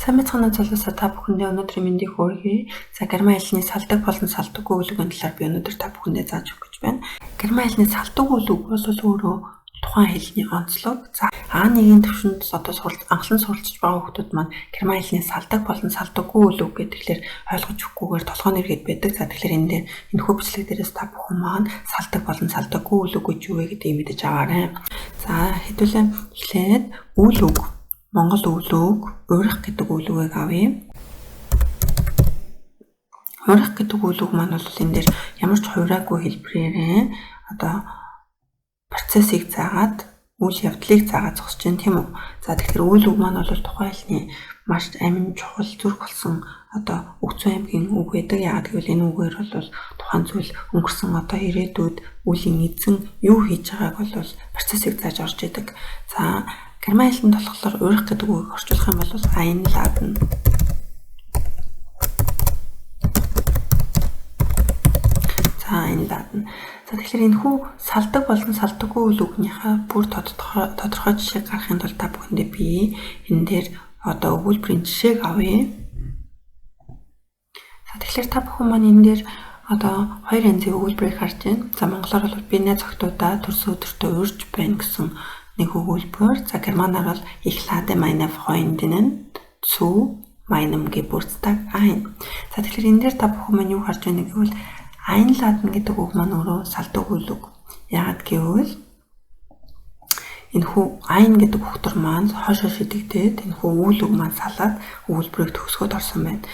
Сайн байцгаана уу залуусаа, та бүхэндээ өнөөдрийн мэндийг хүргэе. За, герман хэлний салдаг болон салдаггүй үйл үгийн талаар би өнөөдөр та бүхэндээ зааж өгөх гэж байна. Герман хэлний салдаг үйл үг бол өөрөө тухайн хэлний онцлог. За, А1-ийн түвшинд одоо анхлан суралцж байгаа хүмүүс маань герман хэлний салдаг болон салдаггүй үйл үг гэхээр ойлгож өгөхгүйгээр толгой нэргээд байдаг. За, тэгэхээр энэ дээр энэхүү бичлэг дээрээс та бүхэн маань салдаг болон салдаггүй үйл үг гэж юу вэ гэдгийг мэдэж аваарай. За, хэдүүлээ эхлээд үйл үг, Монгол үйл үг, уурах гэдэг үйл үгийг авъя. Уурах гэдэг үйл үг маань бол энэ дээр ямар ч хувираагүй хэлбэрээр одоо процессыг заагаад, үйл явдлыг заагаад зогсож байна, тийм үү? За, тэгэхээр үйл үг маань бол тухайн хэлний маш амин чухал зүрх болсон одоо үг зүйн аймгийн үг байдаг. Яагаад гэвэл энэ үгээр бол тухайн зүйл өнгөрсөн одоо ирээдүйд үеийн эзэн юу хийж байгааг бол процессыг зааж орж идэг. За, герман хэлэнд болохоор уурах гэдэг үгийг орчуулах юм бол einladen. За, einladen. За, тэгэхээр энэ хүү салдаг болон салдаггүй үйл үгнийхээ бүр тодорхой жишээг гаргахын тулд та бүхэндээ би энэ дээр одоо өгүүлбэрийн жишээг авъя. За, тэгэхээр та бүхэн маань энэ дээр одоо хоёр янзын өгүүлбэрийг харж байна. За, монголоор бол би найз охидуудаа төрсөн өдөртөө урьж байна гэсэн нэг өгүүлбэр. За, германаар бол ich lade meine Freundinnen zu meinem Geburtstag ein. За, тэгэхээр энэ дээр та бүхэн маань юу харж байна гэвэл einladen гэдэг үг маань өөрөө салдаг үйл үг. Яагаад гэвэл энэ хүү ein гэдэг үгтэр маань хойшоо шидэгдээд энэ хүү үйл үг маань салаад өгүүлбэрийг төгсгөөд орсон байна.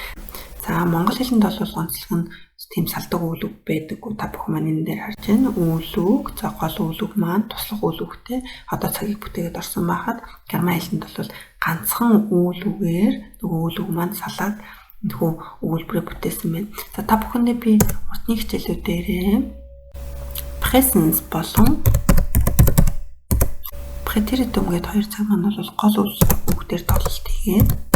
За, монгол хэлэнд бол онцлог нь тийм салдаг үйл үг байдаггүй. Та бүхэн маань энэ дээр харж байна. Үйл үг, за гол үйл үг маань туслах үйл үгтэй одоо цагийг бүтээгээд орсон байхад герман хэлэнд бол ганцхан үйл үгээр нөгөө үйл үг маань салаад энэхүү өгүүлбэрээ бүтээсэн байна. За, та бүхэндээ би урдны хичээлүүдээрээ presence болон preteritum гээд хоёр цаг маань бол гол үйл үг дээр тоглолт хийгээд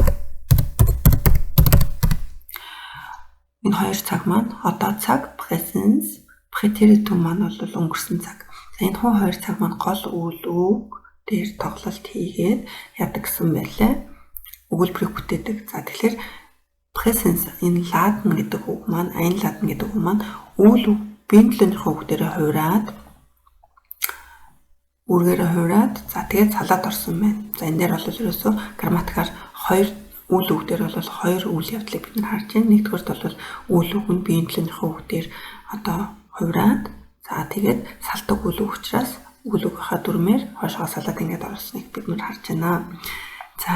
энэ хоёр цаг маань одоо цаг presence, preteritum маань бол өнгөрсөн цаг. За, энэ хоёр цаг маань гол үйл үг дээр тоглолт хийгээд яадаг гэсэн байлаа. Өгүүлбэрийг бүтээдэг. За, тэгэхээр presence энэ laden гэдэг үг маань, einladen гэдэг үг маань үйл үг биеийн төлөөнийхөө үг дээрээ хувираад үүргээрээ хувираад за тэгээд салаад орсон байна. За, энэ дээр бол ерөөсөө грамматикаар хоёр үйл үг дээр бол хоёр үйл явдлыг бид нар харж байна. Нэгдүгээрт бол үйл үг нь биеийн төлөөнийхөө үг дээр одоо хувираад за тэгээд салдаг үйл үг учраас үйл үгийнхаа дүрмээр хойшоо салаад ингээд орсныг бид нар харж байна. За,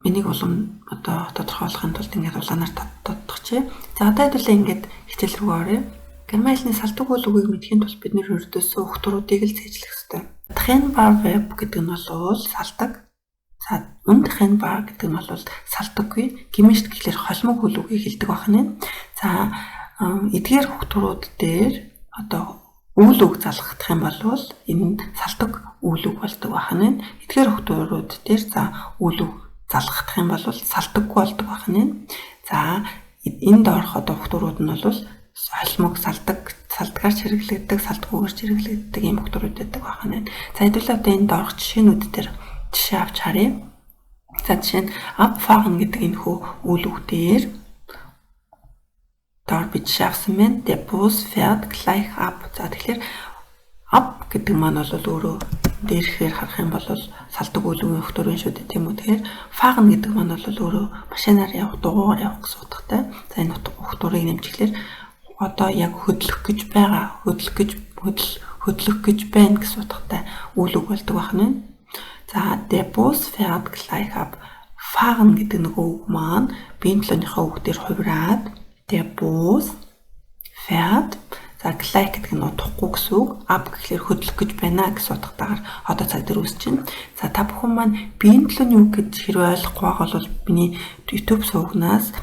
энийг улам одоо тодорхойлохын тулд ингээд улаанаар тодтогчээ. За, одоо хэдүүлээ ингээд хичээл рүү оръё. Герман хэлний салдаг үйл үгийг мэдэхийн тулд бид нэр ердөөсөө угтваруудыг л цээжлэх ёстой. Trennbar verb гэдэг нь бол салдаг. За, untrennbar гэдэг нь бол салдаггүй. Гэмишт гэхлээр холимог үйл үгийг хэлдэг байна. За, эдгээр угтварууд дээр одоо үйл үг залгагдах юм бол энэ нь салдаг үйл үг болдог байна. Эдгээр угтварууд дээр за үйл үг залгагдах юм бол салдаггүй болдог байна. За, энд орох одоо угтварууд нь бол холимог, салдаг, салдгаар хэрэглэгддэг, салдгүйгээр хэрэглэгддэг ийм угтварууд байдаг байна. За, хэдүүлээ одоо энд орох жишээнүүд дээр жишээ авч харъя. За, жишээ нь abfahren гэдэг энэ хүү үйл үг дээр доор би жишээ авсан байна. Der Bus fährt gleich ab. За, тэгэхээр ab гэдэг маань бол өөрөө дээрхээр харах юм бол салдаг үйл үгийн угтвар шүү дээ, тийм үү? Тэгэхээр fahren гэдэг маань бол өөрөө машинаар явах, дугуйгаар явах гэсэн утгатай. За, энэ угтварыг нэмчихлээр одоо яг хөдлөх гэж байгаа, хөдлөх гэж байна гэсэн утгатай үйл үг болдог байна. За, der Bus fährt gleich ab. Fahren гэдэг нөгөө үг маань биеийн төлөөнийхөө үг дээр хувираад der Bus fährt. За, gleich гэдэг нь удахгүй гэсэн үг, ab гэхлээр хөдлөх гэж байна гэсэн утгатайгаар одоо цаг дээр үүсэж байна. За, та бүхэн маань биеийн төлөөний үг гэж хэрвээ ойлгохгүй байгаа бол миний YouTube сувгнаас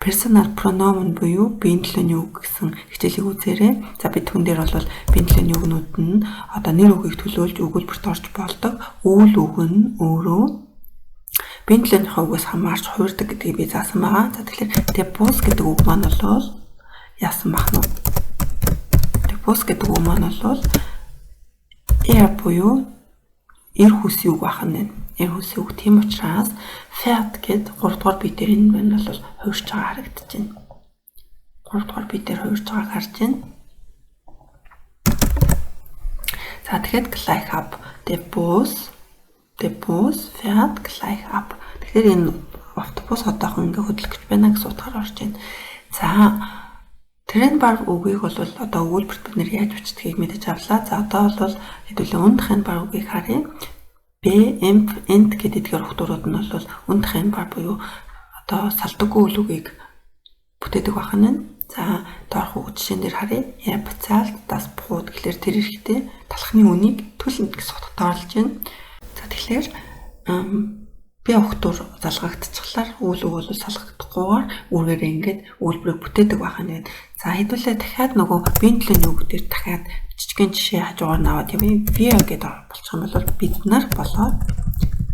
personal pronoun буюу биеийн төлөөний үг гэсэн хичээлийг үзээрэй. За, би түн дээр бол биеийн төлөөний үгнүүд нь одоо нэр үгийг төлөөлж өгүүлбэрт орж болдог. Үйл үг нь өөрөө биеийн төлөөнийхөө үгээс хамаарч хувирдаг гэдгийг би заасан байгаа. За, тэгэхээр der Bus гэдэг үг маань бол яасан бах нь вэ? Bus гэдэг үг маань бол er буюу эр хүсийн үг байх нь. Эр хөлсийн үг. Тийм учраас fährt гэд 3 дугаар бие дээр энэ маань бол хувирч байгаа харагдаж байна. 3 дугаар бие дээр хувирч байгааг харж байна. За тэгэхээр gleich ab. Der Bus fährt gleich ab. Тэгэхээр энэ автобус одоохон ингээ хөдлөх гэж байна гэсэн утгаар орж байна. За trennbar үгийг бол одоо өгүүлбэрт бид нэр яаж бичдгийг мэдэж авлаа. За одоо бол хэдүүлээ untrennbar үгийг харъя. B, M, N гэдэг эдгээр утгуудад нь бол untrennbar буюу одоо салдаггүй үйл үгийг бүтээдэг байх нь. За доорх үг жишээн дээр харъя. Er bezahlt das Brot гэхлээр тэр эрэхтэй талхны үнийг төлнө гэсэн утгатай орлож байна. За тэгэхээр би өгтөр залгагдчихлаар үйл үг бол салгагдахгүйгээр үүргээрээ ингээд үйлбэрийг бүтээдэг байх нь. За хэдүүлээ дахиад нөгөө биеийн төлөөний үг дээр дахиад жижигэн жишээ хажуугаар нь аваад явъя. Wir гэдэг болчих юм бол бид нар болоод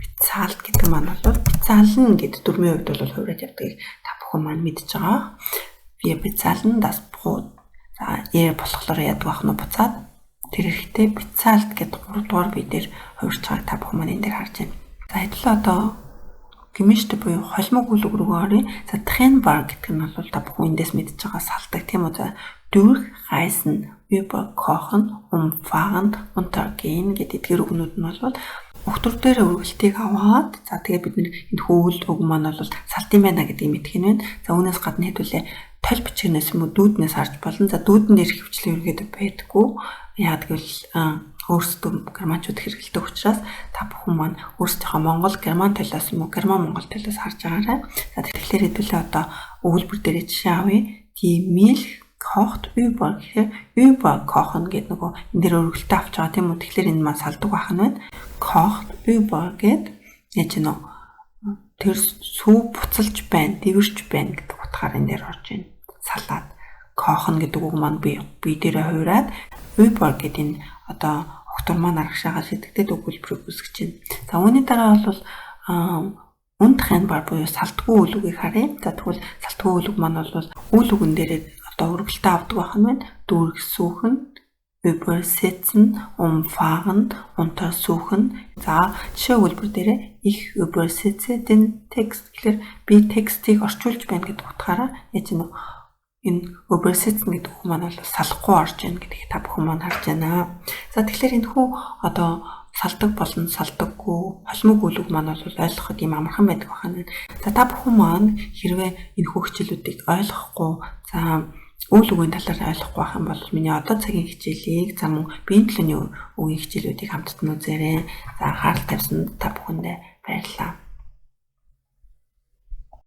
bezahlt гэдэг маань бол bezahlen гэдэг дөрмийн хувьд бол хувираад явдгийг та бүхэн маань мэдж байгаа. Wir bezahlen das Brot. За er болохоор яадаг байх нь буцаад тэр эрэхтэй bezahlt гэдэг 3 дугаар бие дээр хувирч байгааг та бүхэн маань энэ дээр харж байна. За хэдүүлээ одоо gemischte буюу холимог үйл үг рүү оръё. За trennbar гэдэг нь бол та бүхэн эндээс мэдж байгаа салдаг тийм үү. За durchreißen, überkochen, umfahren, untergehen гэдэг эдгээр үгнүүд нь бол өгтөр дээр өргөлтийг аваад за тэгээ бид нэр энэ хөвөл үг маань бол салт юм байна гэдгийг мэдэх нь байна. За үүнээс гадна хэдүүлээ толь бичгнээс юм уу дүүднээс харж болно. За дүүдэн дээр хөвчлэн ерөнхийдөө байдаггүй. Яагаад гэвэл өөрсдөө германчууд хэрэглэдэг учраас та бүхэн маань өөрсдийнхөө монгол герман талаас юм уу герман монгол талаас харж байгаарай. За тэгэхээр хэдүүлээ одоо өгүүлбэр дээр жишээ авъя. Die Milch kocht über гэхээр überkochen гэдэг нөгөө энэ дээр өргөлтөө авч байгаа тийм үү. Тэгэхээр энэ маань салдаг байх нь байна. Kocht über гэд яаж нөө тэр сүү буцалж байна, дэвэрч байна гэдэг утгаар энэ дээр орж байна. Салаад kochen гэдэг үг маань бие дээрээ хувираад über гэдэг энэ одоо огтор маань арагшаагаа шидэгдээд өгүүлбэрийг үүсгэж байна. За үүний дараа бол untrennbar буюу салтгүй үйл үгийг харъя. За тэгвэл салтгүй үйл үг маань бол үйл үгэн дээрээ одоо өргөлтөө авдаг байх нь байна. Durchsuchen, übersetzen, umfahren, untersuchen. За жишээ өгүүлбэр дээрээ ich übersetze den Text гэхлээр би текстийг орчуулж байна гэдэг утгаараа яаж нэ энэ übersetzen гэдэг үг маань бол салахгүй орж ийн гэдгийг та бүхэн маань харж байна. За тэгэхээр энэ хүү одоо салдаг болон салдаггүй холимог үйл үг маань бол ойлгоход юм амархан байдаг байна. За та бүхэн маань хэрвээ энэ хүү хичээлүүдийг ойлгохгүй за үйл үгийн талаар ойлгохгүй байх юм бол миний одоо цагийн хичээлийг за мөн биеийн төлөөний үгийн хичээлүүдийг хамтд нь үзээрэй. За анхаарал тавьсанд та бүхэндээ баярлалаа.